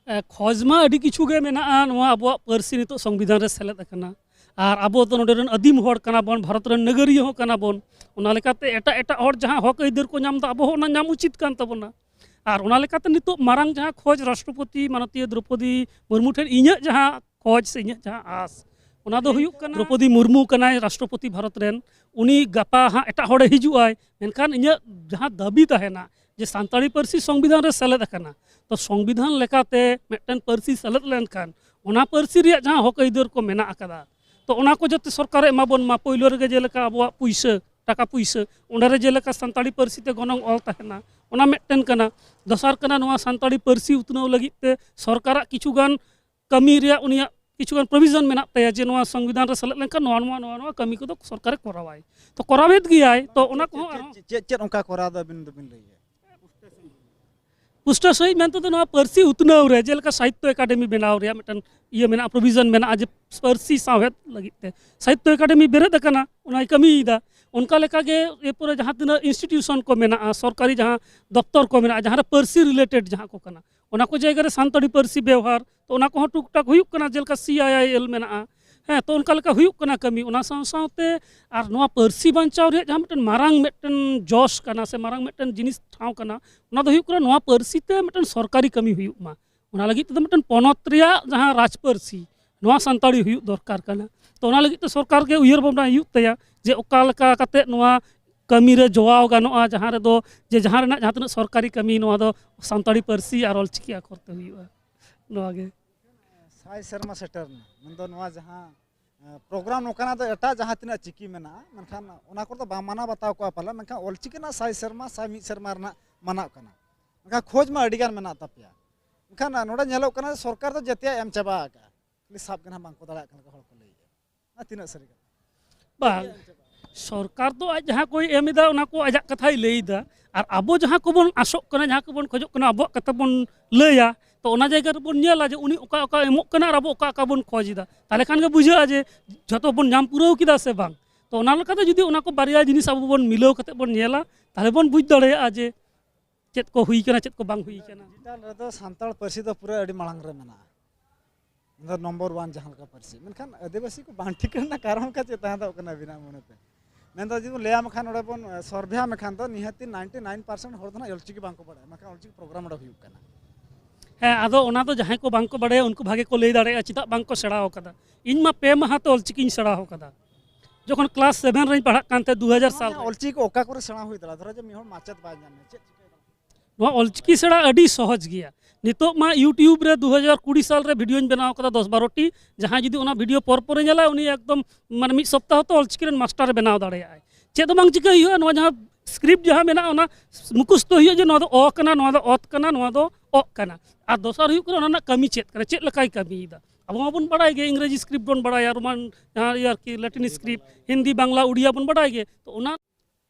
ᱮ, ᱠᱷᱚᱡᱽ ᱢᱟ ᱟᱹᱰᱤ ᱠᱤᱪᱷᱩ ᱜᱮ ᱢᱮᱱᱟᱜᱼᱟ᱾ ᱱᱚᱣᱟ ᱟᱵᱚᱣᱟᱜ ᱯᱟᱹᱨᱥᱤ ᱱᱤᱛᱚᱜ ᱥᱚᱝᱵᱤᱫᱷᱟᱱ ᱨᱮ ᱥᱮᱞᱮᱫ ᱟᱠᱟᱱᱟ, ᱟᱨ ᱟᱵᱚ ᱫᱚ ᱱᱚᱰᱮ ᱨᱮᱱ ᱟᱹᱫᱤᱢ ᱦᱚᱲ ᱠᱟᱱᱟ ᱵᱚᱱ, ᱵᱷᱟᱨᱚᱛ ᱨᱮᱱ ᱱᱟᱜᱟᱨᱤᱭᱟᱹ ᱦᱚᱸ ᱠᱟᱱᱟ ᱵᱚᱱ᱾ ᱚᱱᱟ ᱞᱮᱠᱟᱛᱮ ᱮᱴᱟᱜ ᱮᱴᱟᱜ ᱦᱚᱲ ᱡᱟᱦᱟᱸ ᱦᱚᱠ ᱟᱹᱭᱫᱟᱹᱨ ᱠᱚ ᱧᱟᱢ ᱮᱫᱟ, ᱟᱵᱚ ᱦᱚᱸ ᱚᱱᱟ ᱧᱟᱢ ᱩᱪᱤᱛ ᱠᱟᱱ ᱛᱟᱵᱚᱱᱟ᱾ ᱟᱨ ᱚᱱᱟ ᱞᱮᱠᱟᱛᱮ ᱱᱤᱛᱚᱜ ᱢᱟᱨᱟᱝ ᱡᱟᱦᱟᱸ ᱠᱷᱚᱡᱽ ᱨᱟᱥᱴᱨᱚᱯᱚᱛᱤ ᱢᱟᱱᱚᱛᱤᱭᱟᱹ ᱫᱨᱚᱯᱚᱫᱤ ᱢᱩᱨᱢᱩ ᱴᱷᱮᱱ ᱤᱧᱟᱹᱜ ᱡᱟᱦᱟᱸ ᱠᱷᱚᱡᱽ ᱥᱮ ᱤᱧᱟᱹᱜ ᱡᱟᱦᱟᱸ ᱟᱸᱥ, ᱚᱱᱟ ᱫᱚ ᱦᱩᱭᱩᱜ ᱠᱟᱱᱟ, ᱫᱨᱚᱯᱚᱫᱤ ᱢᱩᱨᱢᱩ ᱠᱟᱱᱟᱭ ᱨᱟᱥᱴᱨᱚᱯᱚᱛᱤ ᱵᱷᱟᱨᱚᱛ ᱨᱮᱱ, ᱩᱱᱤ ᱜᱟᱯᱟ ᱦᱟᱸᱜ ᱮᱴᱟᱜ ᱦᱚᱲᱮ ᱦᱤᱡᱩᱜ ᱟᱭ, ᱢᱮᱱᱠᱷᱟᱱ ᱤᱧᱟᱹᱜ ᱡᱟᱦᱟᱸ ᱫᱟᱹᱵᱤ ᱛᱟᱦᱮᱱᱟ ᱡᱮ ᱥᱟᱱᱛᱟᱲᱤ ᱯᱟᱹᱨᱥᱤ ᱥᱚᱝᱵᱤᱫᱷᱟᱱ ᱨᱮ ᱥᱮᱞᱮᱫ ᱟᱠᱟᱱᱟ, ᱛᱚ ᱥᱚᱝᱵᱤᱫᱷᱟᱱ ᱞᱮᱠᱟᱛᱮ ᱢᱤᱫᱴᱮᱱ ᱯᱟᱹᱨᱥᱤ ᱥᱮᱞᱮᱫ ᱞᱮᱱᱠᱷᱟᱱ ᱚᱱᱟ ᱯᱟᱹᱨᱥᱤ ᱨᱮᱭᱟᱜ ᱡᱟᱦᱟᱸ ᱦᱚᱠ ᱟᱹᱭᱫᱟᱹᱨ ᱠᱚ ᱢᱮᱱᱟᱜ ᱟᱠᱟᱫᱟ, ᱛᱚ ᱚᱱᱟ ᱠᱚ ᱡᱟᱛᱮ ᱥᱚᱨᱠᱟᱨᱮ ᱮᱢᱟ ᱵᱚᱱ ᱢᱟ᱾ ᱯᱳᱭᱞᱳ ᱨᱮᱜᱮ ᱡᱮᱞᱮᱠᱟ ᱟᱵᱚᱣᱟᱜ ᱯᱩᱭᱥᱟᱹ, ᱴᱟᱠᱟ ᱯᱩᱭᱥᱟᱹ, ᱚᱸᱰᱮ ᱨᱮ ᱡᱮᱞᱮᱠᱟ ᱥᱟᱱᱛᱟᱲᱤ ᱯᱟᱹᱨᱥᱤ ᱛᱮ ᱜᱚᱱᱚᱝ ᱚᱞ ᱛᱟᱦᱮᱱᱟ, ᱚᱱᱟ ᱢᱤᱫᱴᱮᱱ ᱠᱟᱱᱟ᱾ ᱫᱚᱥᱟᱨ ᱠᱟᱱᱟ, ᱱᱚᱣᱟ ᱥᱟᱱᱛᱟᱲᱤ ᱯᱟᱹᱨᱥᱤ ᱩᱛᱱᱟᱹᱣ ᱞᱟᱹᱜᱤᱫ ᱛᱮ ᱥᱚᱨᱠᱟᱨᱟᱜ ᱠᱤᱪᱷᱩᱜᱟᱱ ᱠᱟᱹᱢᱤ ᱨᱮᱭᱟᱜ ᱩᱱᱤᱭᱟᱜ ᱠᱤᱪᱷᱩᱜᱟᱱ ᱯᱨᱚᱵᱷᱤᱡᱚᱱ ᱢᱮᱱᱟᱜ ᱛᱟᱭᱟ ᱡᱮ ᱱᱚᱣᱟ ᱥᱚᱝᱵᱤᱫᱷᱟᱱ ᱨᱮ ᱥᱮᱞᱮᱫ ᱞᱮᱱᱠᱷᱟᱱ ᱱᱚᱣᱟ, ᱱᱚᱣᱟ, ᱱᱚᱣᱟ, ᱱᱚᱣᱟ ᱠᱟᱹᱢᱤ ᱠᱚᱫᱚ ᱥᱚᱨᱠᱟᱨᱮ ᱠᱚᱨᱟᱣᱟᱭ᱾ ᱛᱚ ᱠᱚᱨᱟᱣᱮᱫ ᱜᱮᱭᱟᱭ, ᱛᱚ ᱚᱱᱟ ᱪᱮᱫ, ᱠᱚᱦᱚᱸ ᱪᱮᱫ, ᱟᱨᱦᱚᱸ ᱪᱮᱫ, ᱪᱮᱫ, ᱪᱮᱫ ᱚᱱᱠᱟ ᱠᱚᱨᱟᱣ ᱫᱚ ᱟᱹᱵᱤᱱ ᱫᱚᱵᱤᱱ ᱞᱟᱹᱭᱮᱫᱼᱟ? ᱯᱩᱥᱴᱟᱹ ᱥᱟᱺᱦᱤᱡ ᱢᱮᱱ ᱛᱮᱫᱚ ᱱᱚᱣᱟ ᱯᱟᱹᱨᱥᱤ ᱩᱛᱱᱟᱹᱣ ᱨᱮ ᱡᱮᱞᱮᱠᱟ ᱥᱟᱦᱤᱛᱛᱚ ᱮᱠᱟᱰᱮᱢᱤ ᱵᱮᱱᱟᱣ ᱨᱮᱭᱟᱜ ᱢᱤᱫᱴᱮᱱ ᱤᱭᱟᱹ ᱢᱮᱱᱟᱜᱼᱟ, ᱯᱨᱚᱵᱷᱤᱡᱚᱱ ᱢᱮᱱᱟᱜᱼᱟ ᱡᱮ ᱯᱟᱹᱨᱥᱤ ᱥᱟᱶᱦᱮᱫ ᱞᱟᱹᱜᱤᱫ ᱛᱮ ᱥᱟᱦᱤᱛᱛᱚ ᱮᱠᱟᱰᱮᱢᱤ ᱵᱮᱨᱮᱫ ᱟᱠᱟᱱᱟ, ᱚᱱᱟᱭ ᱠᱟᱹᱢᱤᱭᱮᱫᱟ᱾ ᱚᱱᱠᱟ ᱞᱮᱠᱟᱜᱮ ᱮᱨᱯᱚᱨᱮ ᱡᱟᱦᱟᱸ ᱛᱤᱱᱟᱹᱜ ᱤᱱᱥᱴᱤᱴᱤᱭᱩᱥᱚᱱ ᱠᱚ ᱢᱮᱱᱟᱜᱼᱟ, ᱥᱚᱨᱠᱟᱨᱤ ᱡᱟᱦᱟᱸ ᱫᱚᱯᱛᱚᱨ ᱠᱚ ᱢᱮᱱᱟᱜᱼᱟ, ᱡᱟᱦᱟᱸ ᱨᱮ ᱯᱟᱹᱨᱥᱤ ᱨᱤᱞᱮᱴᱮᱰ ᱡᱟᱦᱟᱸ ᱠᱚ ᱠᱟᱱᱟ, ᱚᱱᱟ ᱠᱚ ᱡᱟᱭᱜᱟ ᱨᱮ ᱥᱟᱱᱛᱟᱲᱤ ᱯᱟᱹᱨᱥᱤ ᱵᱮᱣᱦᱟᱨ, ᱛᱚ ᱚᱱᱟ ᱠᱚᱦᱚᱸ ᱴᱩᱠ ᱴᱟᱠ ᱦᱩᱭᱩᱜ ᱠᱟᱱᱟ, ᱡᱮᱞᱮᱠᱟ ᱥᱤ ᱟᱭ ᱟᱭ ᱮᱞ ᱢᱮᱱᱟᱜᱼᱟ, ᱦᱮᱸ, ᱛᱚ ᱚᱱᱠᱟ ᱞᱮᱠᱟ ᱦᱩᱭᱩᱜ ᱠᱟᱱᱟ ᱠᱟᱹᱢᱤ᱾ ᱚᱱᱟ ᱥᱟᱶ ᱥᱟᱶᱛᱮ ᱟᱨ ᱱᱚᱣᱟ ᱯᱟᱹᱨᱥᱤ ᱵᱟᱧᱪᱟᱣ ᱨᱮᱭᱟᱜ ᱡᱟᱦᱟᱸ ᱢᱤᱫᱴᱮᱱ ᱢᱟᱨᱟᱝ ᱢᱤᱫᱴᱮᱱ ᱡᱚᱥ ᱠᱟᱱᱟ ᱥᱮ ᱢᱟᱨᱟᱝ ᱢᱤᱫᱴᱮᱱ ᱡᱤᱱᱤᱥ ᱴᱷᱟᱶ ᱠᱟᱱᱟ, ᱚᱱᱟ ᱫᱚ ᱦᱩᱭᱩᱜ ᱠᱟᱱᱟ ᱱᱚᱣᱟ ᱯᱟᱹᱨᱥᱤ ᱛᱮ ᱢᱤᱫᱴᱮᱱ ᱥᱚᱨᱠᱟᱨᱤ ᱠᱟᱹᱢᱤ ᱦᱩᱭᱩᱜ ᱢᱟ᱾ ᱚᱱᱟ ᱞᱟᱹᱜᱤᱫ ᱛᱮᱫᱚ ᱢᱤᱫᱴᱮᱱ ᱯᱚᱱᱚᱛ ᱨᱮᱭᱟᱜ ᱡᱟᱦᱟᱸ ᱨᱟᱡᱽ ᱯᱟᱹᱨᱥᱤ, ᱱᱚᱣᱟ ᱥᱟᱱᱛᱟᱲᱤ ᱦᱩᱭᱩᱜ ᱫᱚᱨᱠᱟᱨ ᱠᱟᱱᱟ᱾ ᱛᱚ ᱚᱱᱟ ᱞᱟᱹᱜᱤᱫ ᱛᱮ ᱥᱚᱨᱠᱟᱨ ᱜᱮ ᱩᱭᱦᱟᱹᱨ ᱵᱷᱟᱵᱽᱱᱟ ᱦᱩᱭᱩᱜ ᱛᱟᱭᱟ ᱡᱮ ᱚᱠᱟ ᱞᱮᱠᱟ ᱠᱟᱛᱮ ᱱᱚᱣᱟ ᱠᱟᱹᱢᱤ ᱨᱮ ᱡᱚᱣᱟᱣ ᱜᱟᱱᱚᱜᱼᱟ, ᱡᱟᱦᱟᱸ ᱨᱮᱫᱚ ᱡᱮ ᱡᱟᱦᱟᱸ ᱨᱮᱱᱟᱜ ᱡᱟᱦᱟᱸ ᱛᱤᱱᱟᱹᱜ ᱥᱚᱨᱠᱟᱨᱤ ᱠᱟᱹᱢᱤ, ᱱᱚᱣᱟ ᱫᱚ ᱥᱟᱱᱛᱟᱲᱤ ᱯᱟᱹᱨᱥᱤ ᱟᱨ ᱚᱞᱪᱤᱠᱤ ᱟᱠᱷᱚᱨ ᱛᱮ ᱦᱩᱭᱩᱜᱼᱟ᱾ ᱱᱚᱣᱟ ᱜᱮ᱾ ᱥᱟᱭ ᱥᱮᱨᱢᱟ ᱥᱮᱴᱮᱨ ᱮᱱᱟ, ᱢᱮᱱᱫᱚ ᱱᱚᱣᱟ ᱡᱟᱦᱟᱸ, ᱮ, ᱯᱨᱳᱜᱨᱟᱢ ᱱᱚᱝᱠᱟᱱᱟᱜ ᱫᱚ ᱮᱴᱟᱜ ᱡᱟᱦᱟᱸ ᱛᱤᱱᱟᱹᱜ ᱪᱤᱠᱤ ᱢᱮᱱᱟᱜᱼᱟ, ᱢᱮᱱᱠᱷᱟᱱ ᱚᱱᱟ ᱠᱚᱨᱮ ᱫᱚ ᱵᱟᱝ ᱢᱟᱱᱟᱣ ᱵᱟᱛᱟᱣ ᱠᱚᱜᱼᱟ ᱯᱟᱞᱮ, ᱢᱮᱱᱠᱷᱟᱱ ᱚᱞᱪᱤᱠᱤ ᱨᱮᱱᱟᱜ ᱥᱟᱭ ᱥᱮᱨᱢᱟ, ᱥᱟᱭ ᱢᱤᱫ ᱥᱮᱨᱢᱟ ᱨᱮᱱᱟᱜ ᱢᱟᱱᱟᱜ ᱠᱟᱱᱟ᱾ ᱢᱮᱱᱠᱷᱟᱱ ᱠᱷᱚᱡᱽ ᱢᱟ ᱟᱹᱰᱤᱜᱟᱱ ᱢᱮᱱᱟᱜ ᱛᱟᱯᱮᱭᱟ, ᱢᱮᱱᱠᱷᱟᱱ ᱱᱚᱰᱮ ᱧᱮᱞᱚᱜ ᱠᱟᱱᱟ ᱥᱚᱨᱠᱟᱨ ᱫᱚ ᱡᱮᱛᱮᱭᱟᱜ ᱮᱢ ᱪᱟᱵᱟ ᱟᱠᱟᱫᱼᱟ, ᱠᱷᱟᱹᱞᱤ ᱥᱟᱵ ᱜᱮ ᱱᱟᱦᱟᱜ ᱵᱟᱝᱠᱚ ᱫᱟᱲᱮᱭᱟᱜ ᱠᱟᱱᱟ ᱞᱮᱠᱟ ᱦᱚᱲ ᱠᱚ ᱞᱟᱹᱭᱮᱫᱼᱟ᱾ ᱚᱱᱟ ᱛᱤᱱᱟᱹᱜ ᱥᱟᱹᱨᱤ ᱠᱟᱱᱟ? ᱵᱟᱝ, ᱥᱚᱨᱠᱟᱨ ᱫᱚ ᱟᱡ ᱡᱟᱦᱟᱸ ᱠᱚᱭ ᱮᱢ ᱮᱫᱟ, ᱚᱱᱟ ᱠᱚ ᱟᱡᱟᱜ ᱠᱟᱛᱷᱟᱭ ᱞᱟᱹᱭ ᱮᱫᱟ᱾ ᱟᱨ ᱟᱵᱚ ᱡᱟᱦᱟᱸ ᱠᱚᱵᱚᱱ ᱟᱥᱚᱜ ᱠᱟᱱᱟ, ᱡᱟᱦᱟᱸ ᱠᱚᱵᱚᱱ ᱠᱷᱚᱡᱚᱜ ᱠᱟᱱᱟ, ᱟᱵᱚᱣᱟᱜ ᱠᱟᱛᱷᱟ ᱵᱚᱱ ᱞᱟᱹᱭᱟ, ᱛᱚ ᱚᱱᱟ ᱡᱟᱭᱜᱟ ᱨᱮᱵᱚᱱ ᱧᱮᱞᱟ ᱡᱮ ᱩᱱᱤ ᱚᱠᱟ ᱚᱠᱟ ᱮᱢᱚᱜ ᱠᱟᱱᱟ ᱟᱨ ᱟᱵᱚ ᱚᱠᱟ ᱚᱠᱟ ᱵᱚᱱ ᱠᱷᱚᱡᱽ ᱮᱫᱟ᱾ ᱛᱟᱦᱚᱞᱮ ᱠᱷᱟᱱ ᱜᱮ ᱵᱩᱡᱷᱟᱹᱜᱼᱟ ᱡᱮ ᱡᱷᱚᱛᱚ ᱵᱚᱱ ᱧᱟᱢ ᱯᱩᱨᱟᱹᱣ ᱠᱮᱫᱟ ᱥᱮ ᱵᱟᱝ᱾ ᱛᱚ ᱚᱱᱟ ᱞᱮᱠᱟᱛᱮ ᱡᱩᱫᱤ ᱚᱱᱟ ᱠᱚ ᱵᱟᱨᱭᱟ ᱡᱤᱱᱤᱥ ᱟᱵᱚ ᱵᱚᱱ ᱢᱤᱞᱟᱹᱣ ᱠᱟᱛᱮ ᱵᱚᱱ ᱧᱮᱞᱟ, ᱛᱟᱦᱚᱞᱮ ᱵᱚᱱ ᱵᱩᱡᱽ ᱫᱟᱲᱮᱭᱟᱜᱼᱟ ᱡᱮ ᱪᱮᱫ ᱠᱚ ᱦᱩᱭ ᱠᱟᱱᱟ, ᱪᱮᱫ ᱠᱚ ᱵᱟᱝ ᱦᱩᱭ ᱠᱟᱱᱟ᱾ ᱰᱤᱡᱤᱴᱟᱞ ᱨᱮᱫᱚ ᱥᱟᱱᱛᱟᱲ ᱯᱟᱹᱨᱥᱤ ᱫᱚ ᱯᱩᱨᱟᱹ ᱟᱹᱰᱤ ᱢᱟᱲᱟᱝ ᱨᱮ ᱢᱮᱱᱟᱜᱼᱟ, ᱢᱮᱱᱫᱚ ᱱᱚᱢᱵᱚᱨ ᱚᱣᱟᱱ ᱡᱟᱦᱟᱸ ᱞᱮᱠᱟ ᱯᱟᱹᱨᱥᱤ᱾ ᱢᱮᱱᱠᱷᱟᱱ ᱟᱹᱫᱤᱵᱟᱹᱥᱤ ᱠᱚ ᱵᱟᱝ ᱴᱷᱤᱠᱟᱹ ᱨᱮᱱᱟᱜ ᱠᱟᱨᱚᱱ ᱚᱱᱠᱟ ᱪᱮᱫ ᱛᱟᱦᱮᱸ ᱫᱚ ᱠᱟᱱᱟ ᱟᱹᱵᱤᱱᱟᱜ ᱢᱚᱱᱮᱛᱮ? ᱢᱮᱱᱫᱚ ᱡᱩᱫᱤ ᱵᱚᱱ ᱞᱟᱹᱭᱟ, ᱢᱮᱱᱠᱷᱟᱱ ᱱᱚᱰᱮ ᱵᱚᱱ, ᱮ, ᱥᱚᱨᱵᱷᱮᱭᱟ ᱢᱮᱠᱷᱟᱱ ᱫᱚ ᱱᱤᱦᱟᱹᱛᱤ ᱱᱟᱭᱤᱱᱴᱤ ᱱᱟᱭᱤᱱ ᱯᱟᱨᱥᱮᱱᱴ ᱦᱚᱲ ᱫᱚ ᱱᱟᱜ ᱚᱞᱪᱤᱠᱤ ᱵᱟᱝᱠᱚ ᱵᱟᱲᱟᱭᱟ, ᱢᱮᱱᱠᱷᱟᱱ ᱚᱞᱪᱤᱠᱤ ᱯᱨᱳᱜᱨᱟᱢ ᱚᱸᱰᱮ ᱦᱩᱭᱩᱜ ᱠᱟᱱᱟ᱾ ᱦᱮᱸ, ᱟᱫᱚ ᱚᱱᱟ ᱫᱚ ᱡᱟᱦᱟᱸᱭ ᱠᱚ ᱵᱟᱝᱠᱚ ᱵᱟᱲᱟᱭᱟ, ᱩᱱᱠᱩ ᱵᱷᱟᱜᱮ ᱠᱚ ᱞᱟᱹᱭ ᱫᱟᱲᱮᱭᱟᱜᱼᱟ ᱪᱮᱫᱟᱜ ᱵᱟᱝᱠᱚ ᱥᱮᱬᱟᱣ ᱠᱟᱫᱟ᱾ ᱤᱧ ᱢᱟ ᱯᱮ ᱢᱟᱦᱟ ᱛᱮ ᱚᱞᱪᱤᱠᱤᱧ ᱥᱮᱬᱟᱣ ᱠᱟᱫᱟ, ᱡᱚᱠᱷᱚᱱ ᱠᱞᱟᱥ ᱥᱮᱵᱷᱮᱱ ᱨᱮᱧ ᱯᱟᱲᱦᱟᱜ ᱠᱟᱱ ᱛᱟᱦᱮᱸᱫ, ᱫᱩ ᱦᱟᱡᱟᱨ ᱥᱟᱞ ᱨᱮ᱾ ᱚᱞᱪᱤᱠᱤ ᱚᱠᱟ ᱠᱚᱨᱮ ᱥᱮᱬᱟ ᱦᱩᱭ ᱫᱟᱲᱮᱭᱟᱜᱼᱟ? ᱫᱷᱚᱨᱚ ᱡᱮ ᱢᱤᱫ ᱦᱚᱲ ᱢᱟᱪᱮᱫ ᱵᱟᱭ ᱧᱟᱢᱮ, ᱪᱮᱫ ᱪᱤᱠᱟᱹᱭ ᱫᱟᱲᱮᱭᱟᱜᱼᱟ? ᱱᱚᱣᱟ ᱚᱞᱪᱤᱠᱤ ᱥᱮᱬᱟ ᱟᱹᱰᱤ ᱥᱚᱦᱚᱡᱽ ᱜᱮᱭᱟ᱾ ᱱᱤᱛᱚᱜ ᱢᱟ YouTube ᱨᱮ ᱫᱩ ᱦᱟᱡᱟᱨ ᱠᱩᱲᱤ ᱥᱟᱞ ᱨᱮ ᱵᱷᱤᱰᱤᱭᱳᱧ ᱵᱮᱱᱟᱣ ᱠᱟᱫᱟ ᱫᱚᱥ ᱵᱟᱨᱚ ᱴᱤ᱾ ᱡᱟᱦᱟᱸᱭ ᱡᱩᱫᱤ ᱚᱱᱟ ᱵᱷᱤᱰᱤᱭᱳ ᱯᱚᱨ ᱯᱚᱨᱮ ᱧᱮᱞᱟ, ᱩᱱᱤ ᱮᱠᱫᱚᱢ ᱢᱟᱱᱮ ᱢᱤᱫ ᱥᱚᱯᱛᱟᱦᱚ ᱛᱮ ᱚᱞᱪᱤᱠᱤ ᱨᱮᱱ ᱢᱟᱥᱴᱟᱨᱮ ᱵᱮᱱᱟᱣ ᱫᱟᱲᱮᱭᱟᱜᱼᱟᱭ᱾ ᱪᱮᱫ ᱦᱚᱸ ᱵᱟᱝ ᱪᱤᱠᱟᱹᱭ ᱦᱩᱭᱩᱜᱼᱟ, ᱱᱚᱣᱟ ᱡᱟᱦᱟᱸ ᱥᱠᱨᱤᱯᱴ ᱡᱟᱦᱟᱸ ᱢᱮᱱᱟᱜᱼᱟ, ᱚᱱᱟ ᱢᱩᱠᱷᱚᱥᱛᱚ ᱦᱩᱭᱩᱜᱼᱟ ᱡᱮ ᱱᱚᱣᱟ ᱫᱚ ᱚ ᱠᱟᱱᱟ, ᱱᱚᱣᱟ ᱫᱚ ᱚᱛ ᱠᱟᱱᱟ, ᱱᱚᱣᱟ ᱫᱚ ᱚᱜ ᱠᱟᱱᱟ᱾ ᱟᱨ ᱫᱚᱥᱟᱨ ᱦᱩᱭᱩᱜ ᱠᱟᱱᱟ ᱚᱱᱟ ᱨᱮᱱᱟᱜ ᱠᱟᱹᱢᱤ ᱪᱮᱫ ᱠᱟᱱᱟ, ᱪᱮᱫ ᱞᱮᱠᱟᱭ ᱠᱟᱹᱢᱤᱭᱮᱫᱟ᱾ ᱟᱵᱚ ᱢᱟᱵᱚᱱ ᱵᱟᱲᱟᱭ ᱜᱮ, ᱤᱝᱨᱮᱡᱤ ᱥᱠᱨᱤᱯᱴ ᱵᱚᱱ ᱵᱟᱲᱟᱭᱟ, ᱨᱳᱢᱟᱱ ᱡᱟᱦᱟᱸ ᱤᱭᱟᱹ ᱟᱨᱠᱤ ᱞᱮᱴᱤᱱ ᱥᱠᱨᱤᱯᱴ, ᱦᱤᱱᱫᱤ, ᱵᱟᱝᱞᱟ, ᱩᱲᱤᱭᱟ ᱵᱚᱱ ᱵᱟᱲᱟᱭ ᱜᱮ᱾ ᱛᱚ ᱚᱱᱟ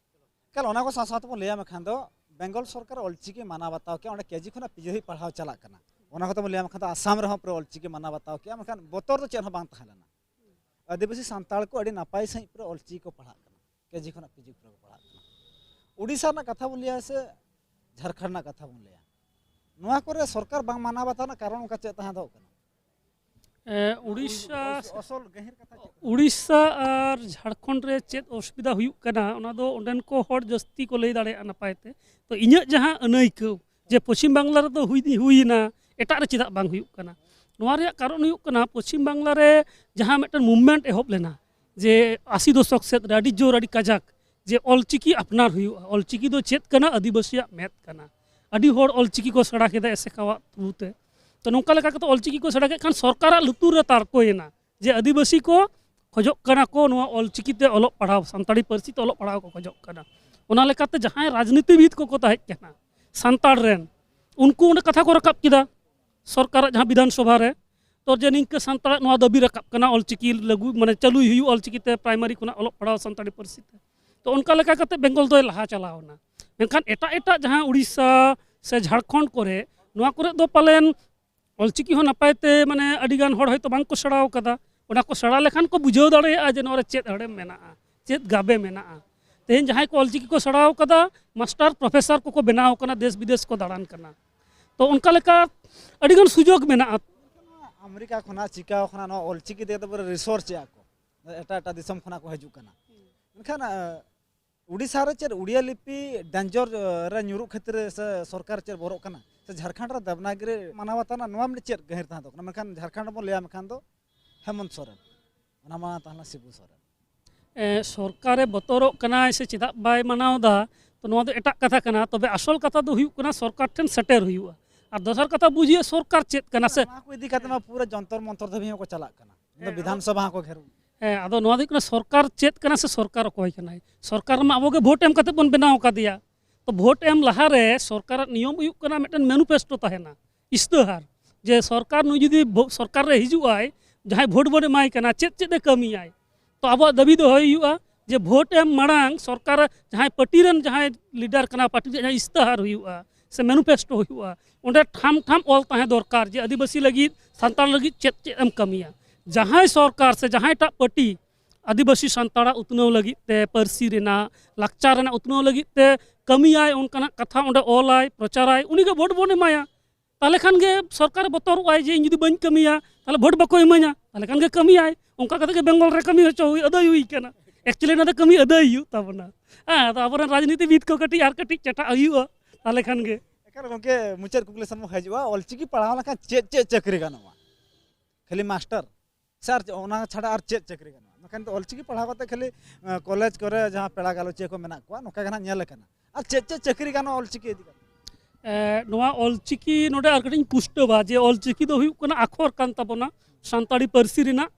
ᱮᱠᱟᱞ, ᱚᱱᱟ ᱠᱚ ᱥᱟᱶ ᱥᱟᱶ ᱛᱮᱵᱚᱱ ᱞᱟᱹᱭᱟ, ᱢᱮᱱᱠᱷᱟᱱ ᱫᱚ ᱵᱮᱝᱜᱚᱞ ᱥᱚᱨᱠᱟᱨ ᱚᱞᱪᱤᱠᱤ ᱢᱟᱱᱟᱣ ᱵᱟᱛᱟᱣ ᱠᱮᱫ, ᱚᱸᱰᱮ ᱠᱮᱡᱤ ᱠᱷᱚᱱᱟᱜ ᱯᱤᱡᱤ ᱫᱷᱟᱹᱵᱤᱡ ᱯᱟᱲᱦᱟᱣ ᱪᱟᱞᱟᱜ ᱠᱟᱱᱟ᱾ ᱚᱱᱟ ᱠᱚᱛᱮ ᱵᱚᱱ ᱞᱟᱹᱭᱟ, ᱢᱮᱱᱠᱷᱟᱱ ᱫᱚ ᱟᱥᱟᱢ ᱨᱮᱦᱚᱸ ᱯᱩᱨᱟᱹ ᱚᱞᱪᱤᱠᱤ ᱢᱟᱱᱟᱣ ᱵᱟᱛᱟᱣ ᱠᱮᱫᱼᱟ, ᱢᱮᱱᱠᱷᱟᱱ ᱵᱚᱛᱚᱨ ᱫᱚ ᱪᱮᱫ ᱦᱚᱸ ᱵᱟᱝ ᱛᱟᱦᱮᱸ ᱞᱮᱱᱟ᱾ ᱟᱹᱫᱤᱵᱟᱹᱥᱤ ᱥᱟᱱᱛᱟᱲ ᱠᱚ ᱟᱹᱰᱤ ᱱᱟᱯᱟᱭ ᱥᱟᱺᱦᱤᱡ ᱯᱩᱨᱟᱹ ᱚᱞᱪᱤᱠᱤ ᱠᱚ ᱯᱟᱲᱦᱟᱜ ᱠᱟᱱᱟ, ᱠᱮᱡᱤ ᱠᱷᱚᱱᱟᱜ ᱯᱤᱡᱤ ᱯᱩᱨᱟᱹ ᱠᱚ ᱯᱟᱲᱦᱟᱜ ᱠᱟᱱᱟ᱾ ᱩᱰᱤᱥᱟ ᱨᱮᱱᱟᱜ ᱠᱟᱛᱷᱟ ᱵᱚᱱ ᱞᱟᱹᱭᱟ ᱥᱮ ᱡᱷᱟᱲᱠᱷᱚᱸᱰ ᱨᱮᱱᱟᱜ ᱠᱟᱛᱷᱟ ᱵᱚᱱ ᱞᱟᱹᱭᱟ, ᱱᱚᱣᱟ ᱠᱚᱨᱮ ᱥᱚᱨᱠᱟᱨ ᱵᱟᱝ ᱢᱟᱱᱟᱣ ᱵᱟᱛᱟᱣ ᱨᱮᱱᱟᱜ ᱠᱟᱨᱚᱱ ᱚᱱᱠᱟ ᱪᱮᱫ ᱛᱟᱦᱮᱸ ᱫᱚ ᱠᱟᱱᱟ? ᱮ, ᱩᱲᱤᱥᱥᱟ ᱚᱥ- ᱚᱥᱚᱞ ᱜᱟᱹᱦᱤᱨ ᱠᱟᱛᱷᱟ ᱪᱮᱫ ᱠᱟᱱᱟ? ᱩᱲᱤᱥᱥᱟ ᱟᱨ ᱡᱷᱟᱲᱠᱷᱚᱸᱰ ᱨᱮ ᱪᱮᱫ ᱚᱥᱩᱵᱤᱫᱷᱟ ᱦᱩᱭᱩᱜ ᱠᱟᱱᱟ, ᱚᱱᱟ ᱫᱚ ᱚᱸᱰᱮᱱ ᱠᱚ ᱦᱚᱲ ᱡᱟᱹᱥᱛᱤ ᱠᱚ ᱞᱟᱹᱭ ᱫᱟᱲᱮᱭᱟᱜᱼᱟ ᱱᱟᱯᱟᱭ ᱛᱮ᱾ ᱛᱚ, ᱤᱧᱟᱹᱜ ᱡᱟᱦᱟᱸ ᱟᱹᱱᱟᱹᱭᱠᱟᱹᱣ ᱡᱮ ᱯᱚᱪᱷᱤᱢ ᱵᱟᱝᱞᱟ ᱨᱮᱫᱚ ᱦᱩᱭ ᱦᱩᱭᱮᱱᱟ, ᱮᱴᱟᱜ ᱨᱮ ᱪᱮᱫᱟᱜ ᱵᱟᱝ ᱦᱩᱭᱩᱜ ᱠᱟᱱᱟ? ᱱᱚᱣᱟ ᱨᱮᱭᱟᱜ ᱠᱟᱨᱚᱱ ᱦᱩᱭᱩᱜ ᱠᱟᱱᱟ, ᱯᱚᱪᱷᱤᱢ ᱵᱟᱝᱞᱟ ᱨᱮ ᱡᱟᱦᱟᱸ ᱢᱤᱫᱴᱮᱱ movement ᱮᱦᱚᱵ ᱞᱮᱱᱟ, ᱡᱮ ᱟᱥᱤ ᱫᱚᱥᱚᱠ ᱥᱮᱫ ᱨᱮ ᱟᱹᱰᱤ ᱡᱳᱨ, ᱟᱹᱰᱤ ᱠᱟᱡᱟᱠ, ᱡᱮ ᱚᱞᱪᱤᱠᱤ ᱟᱯᱱᱟᱨ ᱦᱩᱭᱩᱜᱼᱟ, ᱚᱞᱪᱤᱠᱤ ᱫᱚ ᱪᱮᱫ ᱠᱟᱱᱟ, ᱟᱹᱫᱤᱵᱟᱹᱥᱤᱭᱟᱜ ᱢᱮᱫ ᱠᱟᱱᱟ᱾ ᱟᱹᱰᱤ ᱦᱚᱲ ᱚᱞᱪᱤᱠᱤ ᱠᱚ ᱥᱮᱬᱟ ᱠᱮᱫᱟ ᱮᱥᱮᱠᱟᱣᱟᱜ through ᱛᱮ᱾ ᱛᱚ, ᱱᱚᱝᱠᱟ ᱞᱮᱠᱟ ᱠᱟᱛᱮ ᱚᱞᱪᱤᱠᱤ ᱠᱚ ᱥᱮᱬᱟ ᱠᱮᱫ ᱠᱷᱟᱱ ᱥᱚᱨᱠᱟᱨᱟᱜ ᱞᱩᱛᱩᱨ ᱨᱮ ᱛᱟᱨᱠᱚᱭᱮᱱᱟ ᱡᱮ ᱟᱹᱫᱤᱵᱟᱹᱥᱤ ᱠᱚ ᱠᱷᱚᱡᱚᱜ ᱠᱟᱱᱟ ᱠᱚ ᱱᱚᱣᱟ ᱚᱞᱪᱤᱠᱤ ᱛᱮ ᱚᱞᱚᱜ ᱯᱟᱲᱦᱟᱣ, ᱥᱟᱱᱛᱟᱲᱤ ᱯᱟᱹᱨᱥᱤ ᱛᱮ ᱚᱞᱚᱜ ᱯᱟᱲᱦᱟᱣ ᱠᱚ ᱠᱷᱚᱡᱚᱜ ᱠᱟᱱᱟ᱾ ᱚᱱᱟ ᱞᱮᱠᱟᱛᱮ ᱡᱟᱦᱟᱸᱭ ᱨᱟᱡᱽᱱᱤᱛᱤᱵᱤᱫ ᱠᱚᱠᱚ ᱛᱟᱦᱮᱸ ᱠᱟᱱᱟ ᱥᱟᱱᱛᱟᱲ ᱨᱮᱱ, ᱩᱱᱠᱩ ᱚᱸᱰᱮ ᱠᱟᱛᱷᱟ ᱠᱚ ᱨᱟᱠᱟᱵ ᱠᱮᱫᱟ ᱥᱚᱨᱠᱟᱨᱟᱜ ᱡᱟᱦᱟᱸ ᱵᱤᱫᱷᱟᱱ ᱥᱚᱵᱷᱟ ᱨᱮ, ᱛᱚ, ᱡᱮ ᱱᱤᱝᱠᱟᱹ ᱥᱟᱱᱛᱟᱲᱟᱜ ᱱᱚᱣᱟ ᱫᱟᱹᱵᱤ ᱨᱟᱠᱟᱵ ᱠᱟᱱᱟ, ᱚᱞᱪᱤᱠᱤ ᱞᱟᱹᱜᱩ, ᱢᱟᱱᱮ, ᱪᱟᱹᱞᱩᱭ ᱦᱩᱭᱩᱜᱼᱟ, ᱚᱞᱪᱤᱠᱤ ᱛᱮ ᱯᱨᱟᱭᱢᱟᱨᱤ ᱠᱷᱚᱱᱟᱜ ᱚᱞᱚᱜ ᱯᱟᱲᱦᱟᱣ ᱥᱟᱱᱛᱟᱲᱤ ᱯᱟᱹᱨᱥᱤ ᱛᱮ᱾ ᱛᱚ, ᱚᱱᱠᱟ ᱞᱮᱠᱟ ᱠᱟᱛᱮ ᱵᱮᱝᱜᱚᱞ ᱫᱚᱭ ᱞᱟᱦᱟ ᱪᱟᱞᱟᱣ ᱮᱱᱟ᱾ ᱢᱮᱱᱠᱷᱟᱱ ᱮᱴᱟᱜ ᱮᱴᱟᱜ ᱡᱟᱦᱟᱸ ᱩᱲᱤᱥᱥᱟ ᱥᱮ ᱡᱷᱟᱲᱠᱷᱚᱸᱰ ᱠᱚᱨᱮ, ᱱᱚᱣᱟ ᱠᱚᱨᱮ ᱫᱚ ᱯᱟᱞᱮᱱ ᱚᱞᱪᱤᱠᱤ ᱦᱚᱸ ᱱᱟᱯᱟᱭ ᱛᱮ, ᱢᱟᱱᱮ, ᱟᱹᱰᱤ ᱜᱟᱱ ᱦᱚᱲ ᱦᱚᱭᱛᱳ ᱵᱟᱝ ᱠᱚ ᱥᱮᱬᱟᱣ ᱠᱟᱫᱟ᱾ ᱚᱱᱟ ᱠᱚ ᱥᱮᱬᱟ ᱞᱮᱠᱷᱟᱱ ᱠᱚ ᱵᱩᱡᱷᱟᱹᱣ ᱫᱟᱲᱮᱭᱟᱜᱼᱟ ᱡᱮ ᱱᱚᱣᱟ ᱨᱮ ᱪᱮᱫ ᱮᱲᱮᱢ ᱢᱮᱱᱟᱜᱼᱟ, ᱪᱮᱫ ᱜᱟᱵᱮ ᱢᱮᱱᱟᱜᱼᱟ᱾ ᱛᱮᱦᱮᱧ ᱡᱟᱦᱟᱸᱭ ᱠᱚ ᱚᱞᱪᱤᱠᱤ ᱠᱚ ᱥᱮᱬᱟᱣ ᱠᱟᱫᱟ, ᱢᱟᱥᱴᱟᱨ ᱯᱨᱚᱯᱷᱮᱥᱚᱨ ᱠᱚᱠᱚ ᱵᱮᱱᱟᱣ ᱠᱟᱱᱟ, ᱫᱮᱥ ᱵᱤᱫᱮᱥ ᱠᱚ ᱫᱟᱬᱟᱱ ᱠᱟᱱᱟ᱾ ᱛᱚ, ᱚᱱᱠᱟ ᱞᱮᱠᱟ ᱟᱹᱰᱤ ᱜᱟᱱ ᱥᱩᱡᱳᱜᱽ ᱢᱮᱱᱟᱜᱼᱟ᱾ ᱟᱢᱮᱨᱤᱠᱟ ᱠᱷᱚᱱᱟᱜ, ᱪᱤᱠᱟᱜᱳ ᱠᱷᱚᱱᱟᱜ ᱱᱚᱣᱟ ᱚᱞᱪᱤᱠᱤ ᱛᱮ ᱛᱟᱨᱯᱚᱨᱮ ᱨᱤᱥᱟᱨᱪ ᱮᱫᱼᱟ ᱠᱚ, ᱮᱴᱟᱜ ᱮᱴᱟᱜ ᱫᱤᱥᱚᱢ ᱠᱷᱚᱱᱟᱜ ᱠᱚ ᱦᱤᱡᱩᱜ ᱠᱟᱱᱟ᱾ ᱢᱮᱱᱠᱷᱟᱱ ᱩᱲᱤᱥᱥᱟ ᱨᱮ ᱪᱮᱫ ᱩᱲᱤᱭᱟ ᱞᱤᱯᱤ ᱰᱮᱧᱡᱚᱨ ᱨᱮ ᱧᱩᱨᱩᱜ ᱠᱷᱟᱹᱛᱤᱨ ᱥᱮ ᱥᱚᱨᱠᱟᱨ ᱪᱮᱫ ᱵᱚᱨᱚᱜ ᱠᱟᱱᱟ, ᱥᱮ ᱡᱷᱟᱲᱠᱷᱚᱸᱰ ᱨᱮ ᱫᱮᱵᱽᱱᱟᱜᱤᱨᱤ ᱢᱟᱱᱟᱣ ᱵᱟᱛᱟᱣ ᱨᱮᱱᱟᱜ ᱱᱚᱣᱟ ᱢᱤᱫᱴᱮᱱ ᱪᱮᱫ ᱜᱟᱹᱦᱤᱨ ᱛᱟᱦᱮᱸ ᱠᱟᱱᱟ? ᱢᱮᱱᱠᱷᱟᱱ ᱡᱷᱟᱲᱠᱷᱚᱸᱰ ᱨᱮᱵᱚᱱ ᱞᱟᱹᱭᱟ ᱢᱮᱱᱠᱷᱟᱱ ᱫᱚ ᱦᱮᱢᱚᱱᱛ ᱥᱚᱨᱮᱱ, ᱚᱱᱟ ᱢᱟ ᱛᱟᱦᱮᱸ ᱞᱮᱱᱟ ᱥᱤᱵᱩ ᱥᱚᱨᱮᱱ᱾ ᱮ, ᱥᱚᱨᱠᱟᱨᱮ ᱵᱚᱛᱚᱨᱚᱜ ᱠᱟᱱᱟᱭ ᱥᱮ ᱪᱮᱫᱟᱜ ᱵᱟᱭ ᱢᱟᱱᱟᱣ ᱮᱫᱟ, ᱛᱚ, ᱱᱚᱣᱟ ᱫᱚ ᱮᱴᱟᱜ ᱠᱟᱛᱷᱟ ᱠᱟᱱᱟ᱾ ᱛᱚᱵᱮ ᱟᱥᱚᱞ ᱠᱟᱛᱷᱟ ᱫᱚ ᱦᱩᱭᱩᱜ ᱠᱟᱱᱟ ᱥᱚᱨᱠᱟᱨ ᱴᱷᱮᱱ ᱥᱮᱴᱮᱨ ᱦᱩᱭᱩᱜᱼᱟ᱾ ᱟᱨ ᱫᱚᱥᱟᱨ ᱠᱟᱛᱷᱟ ᱵᱩᱡᱽ ᱦᱩᱭᱩᱜᱼᱟ ᱥᱚᱨᱠᱟᱨ ᱪᱮᱫ ᱠᱟᱱᱟ ᱥᱮ᱾ ᱱᱚᱣᱟ ᱠᱚ ᱤᱫᱤ ᱠᱟᱛᱮ ᱢᱟ ᱯᱩᱨᱟᱹ ᱡᱚᱱᱛᱚᱨ ᱢᱚᱱᱛᱚᱨ ᱫᱷᱟᱹᱵᱤᱡ ᱦᱚᱸᱠᱚ ᱪᱟᱞᱟᱜ ᱠᱟᱱᱟ᱾ ᱤᱧ ᱫᱚ ᱦᱮᱸ, ᱵᱤᱫᱷᱟᱱ ᱟᱫᱚ ᱥᱚᱵᱷᱟ ᱦᱚᱸᱠᱚ ᱜᱷᱮᱨᱟᱣ᱾ ᱦᱮᱸ, ᱟᱫᱚ ᱱᱚᱣᱟ ᱫᱚ ᱦᱩᱭᱩᱜ ᱠᱟᱱᱟ ᱥᱚᱨᱠᱟᱨ ᱪᱮᱫ ᱠᱟᱱᱟ ᱥᱮ ᱥᱚᱨᱠᱟᱨ ᱚᱠᱚᱭ ᱠᱟᱱᱟᱭ? ᱥᱚᱨᱠᱟᱨ ᱢᱟ ᱟᱵᱚ ᱜᱮ ᱵᱷᱳᱴ ᱮᱢ ᱠᱟᱛᱮ ᱵᱚᱱ ᱵᱮᱱᱟᱣ ᱟᱠᱟᱫᱮᱭᱟ᱾ ᱛᱚ, ᱵᱷᱳᱴ ᱮᱢ ᱞᱟᱦᱟᱨᱮ ᱥᱚᱨᱠᱟᱨᱟᱜ ᱱᱤᱭᱚᱢ ᱦᱩᱭᱩᱜ ᱠᱟᱱᱟ ᱢᱤᱫᱴᱮᱱ ᱢᱮᱱᱤᱯᱷᱮᱥᱴᱳ ᱛᱟᱦᱮᱱᱟ, ᱤᱥᱛᱤᱦᱟᱨ, ᱡᱮ ᱥᱚᱨᱠᱟᱨ ᱱᱩᱭ ᱡᱩᱫᱤ ᱵᱷᱳ-, ᱥᱚᱨᱠᱟᱨ ᱨᱮ ᱦᱤᱡᱩᱜ ᱟᱭ, ᱡᱟᱦᱟᱸᱭ ᱵᱷᱳᱴ ᱵᱚᱱ ᱮᱢᱟᱭ ᱠᱟᱱᱟ, ᱪᱮᱫ ᱪᱮᱫ ᱮ ᱠᱟᱹᱢᱤᱭᱟᱭ᱾ ᱛᱚ, ᱟᱵᱚᱣᱟᱜ ᱫᱟᱹᱵᱤ ᱫᱚᱦᱚᱭ ᱦᱩᱭᱩᱜᱼᱟ ᱡᱮ ᱵᱷᱳᱴ ᱮᱢ ᱢᱟᱲᱟᱝ ᱥᱚᱨᱠᱟᱨ ᱡᱟᱦᱟᱸᱭ ᱯᱟᱨᱴᱤ ᱨᱮᱱ ᱡᱟᱦᱟᱸᱭ ᱞᱤᱰᱟᱨ ᱠᱟᱱᱟ, ᱯᱟᱨᱴᱤ ᱨᱮᱭᱟᱜ ᱡᱟᱦᱟᱸ ᱤᱥᱛᱤᱦᱟᱨ ᱦᱩᱭᱩᱜᱼᱟ ᱥᱮ ᱢᱮᱱᱤᱯᱷᱮᱥᱴᱳ ᱦᱩᱭᱩᱜᱼᱟ, ᱚᱸᱰᱮ ᱴᱷᱟᱢ ᱴᱷᱟᱢ ᱚᱞ ᱛᱟᱦᱮᱸ ᱫᱚᱨᱠᱟᱨ ᱡᱮ ᱟᱹᱫᱤᱵᱟᱹᱥᱤ ᱞᱟᱹᱜᱤᱫ, ᱥᱟᱱᱛᱟᱲ ᱞᱟᱹᱜᱤᱫ ᱪᱮᱫ ᱪᱮᱫ ᱮᱢ ᱠᱟᱹᱢᱤᱭᱟ᱾ ᱡᱟᱦᱟᱸᱭ ᱥᱚᱨᱠᱟᱨ ᱥᱮ ᱡᱟᱦᱟᱸᱭᱴᱟᱜ ᱯᱟᱨᱴᱤ ᱟᱹᱫᱤᱵᱟᱹᱥᱤ ᱥᱟᱱᱛᱟᱲᱟᱜ ᱩᱛᱱᱟᱹᱣ ᱞᱟᱹᱜᱤᱫ ᱛᱮ, ᱯᱟᱹᱨᱥᱤ ᱨᱮᱱᱟᱜ, ᱞᱟᱠᱪᱟᱨ ᱨᱮᱱᱟᱜ ᱩᱛᱱᱟᱹᱣ ᱞᱟᱹᱜᱤᱫ ᱛᱮ ᱠᱟᱹᱢᱤᱭᱟᱭ, ᱚᱱᱠᱟᱱᱟᱜ ᱠᱟᱛᱷᱟ ᱚᱸᱰᱮ ᱚᱞᱟᱭ, ᱯᱨᱚᱪᱟᱨᱟᱭ, ᱩᱱᱤᱜᱮ ᱵᱷᱳᱴ ᱵᱚᱱ ᱮᱢᱟᱭᱟ᱾ ᱛᱟᱦᱚᱞᱮ ᱠᱷᱟᱱ ᱜᱮ ᱥᱚᱨᱠᱟᱨ ᱵᱚᱛᱚᱨᱚᱜᱼᱟᱭ ᱡᱮ ᱤᱧ ᱡᱩᱫᱤ ᱵᱟᱹᱧ ᱠᱟᱹᱢᱤᱭᱟ, ᱛᱟᱦᱚᱞᱮ ᱵᱷᱳᱴ ᱵᱟᱠᱚ ᱤᱢᱟᱹᱧᱟ, ᱛᱟᱦᱚᱞᱮ ᱠᱷᱟᱱ ᱜᱮ ᱠᱟᱹᱢᱤᱭᱟᱭ᱾ ᱚᱱᱠᱟ ᱠᱟᱛᱮ ᱜᱮ ᱵᱮᱝᱜᱚᱞ ᱨᱮ ᱠᱟᱹᱢᱤ ᱦᱚᱪᱚ ᱦᱩᱭ, ᱟᱹᱫᱟᱹᱭ ᱦᱩᱭ ᱠᱟᱱᱟ᱾ ᱮᱠᱪᱩᱭᱮᱞᱤ ᱚᱱᱟ ᱫᱚ ᱠᱟᱹᱢᱤ ᱟᱹᱫᱟᱹᱭ ᱦᱩᱭᱩᱜ ᱛᱟᱵᱚᱱᱟ᱾ ᱦᱮᱸ, ᱟᱫᱚ ᱟᱵᱚᱨᱮᱱ ᱨᱟᱡᱽᱱᱤᱛᱤᱵᱤᱫ ᱠᱚ ᱠᱟᱹᱴᱤᱡ ᱟᱨ ᱠᱟᱹᱴᱤᱡ ᱪᱮᱴᱟᱜ ᱦᱩᱭᱩᱜᱼᱟ, ᱛᱟᱦᱚᱞᱮ ᱠᱷᱟᱱ ᱜᱮ᱾ ᱮᱠᱟᱞ ᱜᱚᱢᱠᱮ, ᱢᱩᱪᱟᱹᱫ ᱠᱩᱠᱞᱤ ᱥᱮᱫ ᱵᱚᱱ ᱦᱤᱡᱩᱜᱼᱟ, ᱚᱞᱪᱤᱠᱤ ᱯᱟᱲᱦᱟᱣ ᱞᱮᱱᱠᱷᱟᱱ ᱪᱮᱫ ᱪᱮᱫ ᱪᱟᱹᱠᱨᱤ ᱜᱟᱱᱚᱜᱼᱟ? ᱠᱷᱟᱹᱞᱤ ᱢᱟᱥᱴᱟᱨ ᱥᱮ ᱟᱨ ᱪᱮᱫ, ᱚᱱᱟ ᱪᱷᱟᱰᱟ ᱟᱨ ᱪᱮᱫ ᱪᱟᱹᱠᱨᱤ ᱜᱟᱱᱚᱜᱼᱟ? ᱢᱮᱱᱠᱷᱟᱱ ᱫᱚ ᱚᱞᱪᱤᱠᱤ ᱯᱟᱲᱦᱟᱣ ᱠᱟᱛᱮ ᱠᱷᱟᱹᱞᱤ, ᱮᱸ, ᱠᱚᱞᱮᱡᱽ ᱠᱚᱨᱮ ᱡᱟᱦᱟᱸ ᱯᱮᱲᱟ ᱜᱟᱞᱚᱪᱤᱭᱟᱹ ᱠᱚ ᱢᱮᱱᱟᱜ ᱠᱚᱣᱟ, ᱱᱚᱝᱠᱟ ᱜᱮ ᱱᱟᱦᱟᱜ ᱧᱮᱞ ᱟᱠᱟᱱᱟ᱾ ᱟᱨ ᱪᱮᱫ ᱪᱮᱫ ᱪᱟᱹᱠᱨᱤ ᱜᱟᱱᱚᱜᱼᱟ ᱚᱞᱪᱤᱠᱤ ᱤᱫᱤ ᱠᱟᱛᱮ? ᱮ, ᱱᱚᱣᱟ ᱚᱞᱪᱤᱠᱤ ᱱᱚᱰᱮ ᱟᱨ ᱠᱟᱹᱴᱤᱡ ᱤᱧ ᱯᱩᱥᱴᱟᱹᱣᱟ ᱡᱮ ᱚᱞᱪᱤᱠᱤ ᱫᱚ ᱦᱩᱭᱩᱜ ᱠᱟᱱᱟ ᱟᱠᱷᱚᱨ ᱠᱟᱱ ᱛᱟᱵᱚᱱᱟ ᱥᱟᱱᱛᱟᱲᱤ ᱯᱟᱹᱨᱥᱤ ᱨᱮᱱᱟᱜ᱾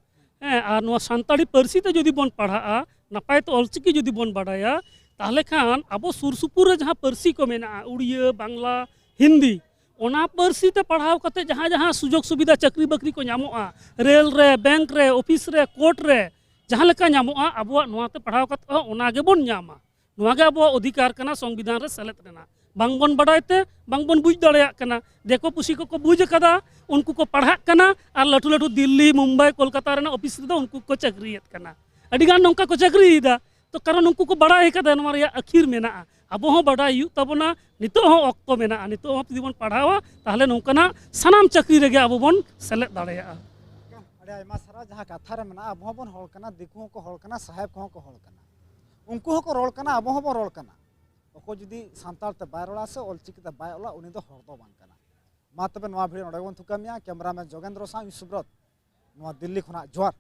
ᱦᱮᱸ, ᱟᱨ ᱱᱚᱣᱟ ᱥᱟᱱᱛᱟᱲᱤ ᱯᱟᱹᱨᱥᱤ ᱛᱮ ᱡᱩᱫᱤ ᱵᱚᱱ ᱯᱟᱲᱦᱟᱜᱼᱟ, ᱱᱟᱯᱟᱭ ᱛᱮ ᱚᱞᱪᱤᱠᱤ ᱡᱩᱫᱤ ᱵᱚᱱ ᱵᱟᱰᱟᱭᱟ, ᱛᱟᱦᱚᱞᱮ ᱠᱷᱟᱱ ᱟᱵᱚ ᱥᱩᱨ ᱥᱩᱯᱩᱨ ᱨᱮ ᱡᱟᱦᱟᱸ ᱯᱟᱹᱨᱥᱤ ᱠᱚ ᱢᱮᱱᱟᱜᱼᱟ, ᱩᱲᱤᱭᱟᱹ, ᱵᱟᱝᱞᱟ, ᱦᱤᱱᱫᱤ, ᱚᱱᱟ ᱯᱟᱹᱨᱥᱤ ᱛᱮ ᱯᱟᱲᱦᱟᱣ ᱠᱟᱛᱮ ᱡᱟᱦᱟᱸ ᱡᱟᱦᱟᱸ ᱥᱩᱡᱳᱜᱽ ᱥᱩᱵᱤᱫᱷᱟ ᱪᱟᱹᱠᱨᱤ ᱵᱟᱹᱠᱨᱤ ᱠᱚ ᱧᱟᱢᱚᱜᱼᱟ, ᱨᱮᱞ ᱨᱮ, ᱵᱮᱝᱠ ᱨᱮ, ᱚᱯᱷᱤᱥ ᱨᱮ, ᱠᱳᱨᱴ ᱨᱮ, ᱡᱟᱦᱟᱸ ᱞᱮᱠᱟ ᱧᱟᱢᱚᱜᱼᱟ, ᱟᱵᱚᱣᱟᱜ ᱱᱚᱣᱟ ᱛᱮ ᱯᱟᱲᱦᱟᱣ ᱠᱟᱛᱮ ᱦᱚᱸ ᱚᱱᱟ ᱜᱮᱵᱚᱱ ᱧᱟᱢᱟ᱾ ᱱᱚᱣᱟ ᱜᱮ ᱟᱵᱚᱣᱟᱜ ᱚᱫᱷᱤᱠᱟᱨ ᱠᱟᱱᱟ ᱥᱚᱝᱵᱤᱫᱷᱟᱱ ᱨᱮ ᱥᱮᱞᱮᱫ ᱨᱮᱱᱟᱜ᱾ ᱵᱟᱝᱵᱚᱱ ᱵᱟᱰᱟᱭ ᱛᱮ ᱵᱟᱝᱵᱚᱱ ᱵᱩᱡᱽ ᱫᱟᱲᱮᱭᱟᱜ ᱠᱟᱱᱟ᱾ ᱫᱤᱠᱩ ᱯᱩᱥᱤ ᱠᱚᱠᱚ ᱵᱩᱡᱽ ᱟᱠᱟᱫᱟ, ᱩᱱᱠᱩ ᱠᱚ ᱯᱟᱲᱦᱟᱜ ᱠᱟᱱᱟ ᱟᱨ ᱞᱟᱹᱴᱩ ᱞᱟᱹᱴᱩ ᱫᱤᱞᱞᱤ, ᱢᱩᱢᱵᱟᱭ, ᱠᱳᱞᱠᱟᱛᱟ ᱨᱮᱱᱟᱜ ᱚᱯᱷᱤᱥ ᱨᱮᱫᱚ ᱩᱱᱠᱩ ᱠᱚ ᱪᱟᱹᱠᱨᱤᱭᱮᱫ ᱠᱟᱱᱟ᱾ ᱟᱹᱰᱤ ᱜᱟᱱ ᱱᱚᱝᱠᱟ ᱠᱚ ᱪᱟᱹᱠᱨᱤᱭᱮᱫᱟ᱾ ᱛᱚ ᱠᱟᱨᱚᱱ ᱩᱱᱠᱩ ᱠᱚ ᱵᱟᱲᱟᱭ ᱟᱠᱟᱫᱟ ᱱᱚᱣᱟ ᱨᱮᱭᱟᱜ ᱟᱹᱠᱷᱤᱨ ᱢᱮᱱᱟᱜᱼᱟ᱾ ᱟᱵᱚ ᱦᱚᱸ ᱵᱟᱰᱟᱭ ᱦᱩᱭᱩᱜ ᱛᱟᱵᱚᱱᱟ, ᱱᱤᱛᱚᱜ ᱦᱚᱸ ᱚᱠᱛᱚ ᱢᱮᱱᱟᱜᱼᱟ᱾ ᱱᱤᱛᱚᱜ ᱦᱚᱸ ᱡᱩᱫᱤ ᱵᱚᱱ ᱯᱟᱲᱦᱟᱣᱟ, ᱛᱟᱦᱚᱞᱮ ᱱᱚᱝᱠᱟᱱᱟᱜ ᱥᱟᱱᱟᱢ ᱪᱟᱹᱠᱨᱤ ᱨᱮᱜᱮ ᱟᱵᱚ ᱵᱚᱱ ᱥᱮᱞᱮᱫ ᱫᱟᱲᱮᱭᱟᱜᱼᱟ᱾ ᱟᱹᱰᱤ ᱟᱭᱢᱟ ᱥᱟᱨᱦᱟᱣ᱾ ᱡᱟᱦᱟᱸ ᱠᱟᱛᱷᱟ ᱨᱮ ᱢᱮᱱᱟᱜᱼᱟ, ᱟᱵᱚ ᱦᱚᱸᱵᱚᱱ ᱦᱚᱲ ᱠᱟᱱᱟ, ᱫᱤᱠᱩ ᱦᱚᱸᱠᱚ ᱦᱚᱲ ᱠᱟᱱᱟ, ᱥᱟᱦᱮᱵᱽ ᱠᱚᱦᱚᱸ ᱠᱚ ᱦᱚᱲ ᱠᱟᱱᱟ᱾ ᱩᱱᱠᱩ ᱦᱚᱸᱠᱚ ᱨᱚᱲ ᱠᱟᱱᱟ, ᱟᱵᱚ ᱦᱚᱸᱵᱚᱱ ᱨᱚᱲ ᱠᱟᱱᱟ᱾ ᱚᱠᱚᱭ ᱡᱩᱫᱤ ᱥᱟᱱᱛᱟᱲ ᱛᱮ ᱵᱟᱭ ᱨᱚᱲᱟ ᱥᱮ ᱚᱞᱪᱤᱠᱤ ᱛᱮ ᱵᱟᱭ ᱚᱞᱟ, ᱩᱱᱤ ᱫᱚ ᱦᱚᱲ ᱫᱚ ᱵᱟᱝ ᱠᱟᱱᱟ᱾ ᱢᱟ ᱛᱚᱵᱮ ᱱᱚᱣᱟ ᱵᱷᱤᱰᱤᱭᱳ ᱱᱚᱰᱮ ᱜᱮᱵᱚᱱ ᱛᱷᱩᱠᱟᱹᱢᱮᱜᱼᱟ᱾ ᱠᱮᱢᱮᱨᱟᱢᱮᱱ ᱡᱳᱜᱮᱱᱫᱨᱚ ᱥᱟᱶ ᱤᱧ ᱥᱩᱵᱨᱚᱛ, ᱱᱚᱣᱟ ᱫᱤᱞᱞᱤ ᱠᱷᱚᱱᱟᱜ ᱡᱚᱦᱟᱨ᱾